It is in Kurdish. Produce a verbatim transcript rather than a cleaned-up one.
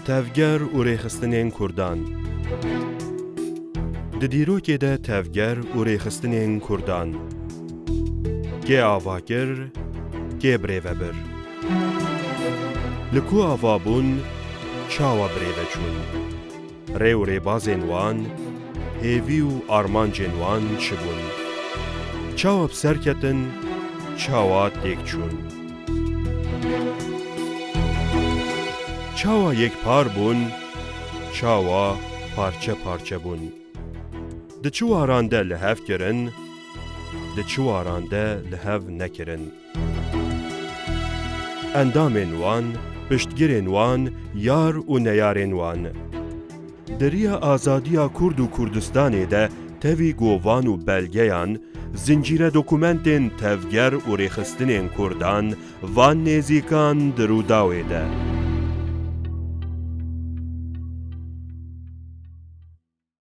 Tevger û rêxistinên Kurdan. Di dîrokê de tevger û rêxistinên Kurdan. Kê ava kir, kê birêve bir? Li ku ava bûn, çawa birêve çûn? Rê û rêbazên wan, hêvî û armancên wan çi bûn? Çawa bi ser ketin, çawa têk çûn? Çawa yekpar bûn, çawa parçe parçe bûn? Di çi waran de li hev kirin, di çi waran de li hev nekirin? Endamên wan, piştgirên wan, yar û neyarên wan. Di riya azadiya Kurd û Kurdistanê de tevî govan û belgeyan, zincîre dokumentên tevger û rêxistinên Kurdan van nêzîkan di Rûdawê de.